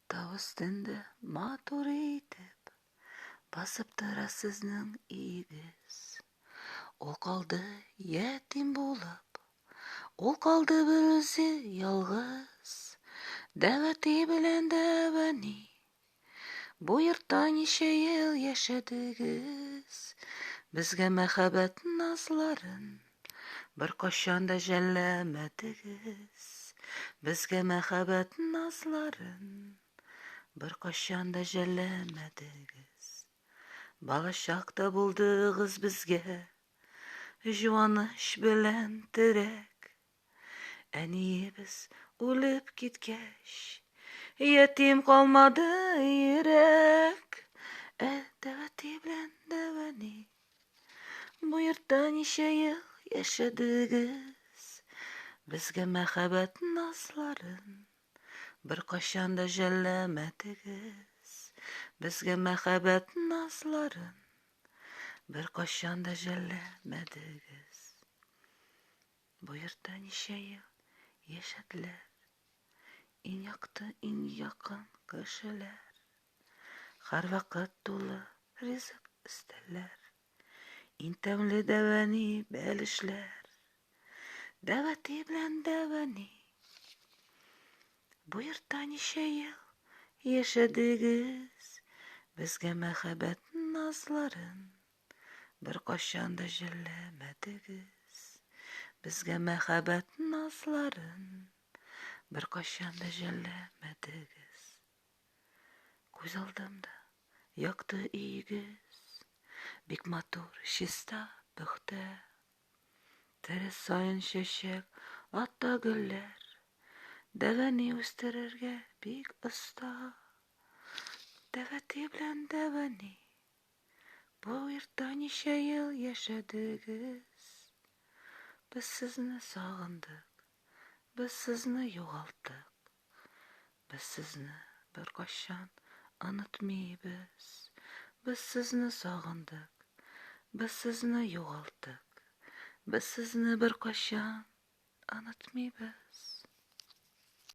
Тау өстендә матур итеп басып тора сезнең өегез. Ул калды ятим булып, ул калды берүзе ялгыз. Дәвәти белән дәвәни, бу йортта ничә ел яшәдегез? Безгә мәхәббәт назларын беркайчан да жәлләмәдегез. Безгә мәхәббәт назларын беркайчан да жәлләмәдегез. Балачакта булдыгыз безгә җуаныч белән терәк. Әниебез үлеп киткәч, ятим калмады йөрәк. Ә дәвәти белән дәвәни, бу йортта ничә ел яшәдегез? Безгә мәхәббәт назларын беркайчан да жәлләмәдегез. Безгә мәхәббәт назларын беркайчан да жәлләмәдегез. Бу йортта ничә ел яшәделәр иң якты, иң якын кешеләр. Һәрвакыт тулы ризык өстәлләр, иң тәмле дәвәни бәлешләр. Дәвәти белән дәвәни. Бу йортта ничә ел яшәдегез, безгә мәхәббәт назларын беркайчан да жәлләмәдегез. Безгә мәхәббәт назларын беркайчан да жәлләмәдегез. Күз алдымда якты өегез, бик матур, чиста, пөхтә. Тере саен чәчәк ата гөлләр, дәвәни үстерергә бик оста. Дәвәти белән дәвәни, бу йортта ничә ел яшәдегез? Без сезне сагындык, без сезне югалттык. Без сезне беркайчан онытмыйбыз. Без сезне сагындык, без сезне югалттык. Без сезне беркайчан онытмыйбыз.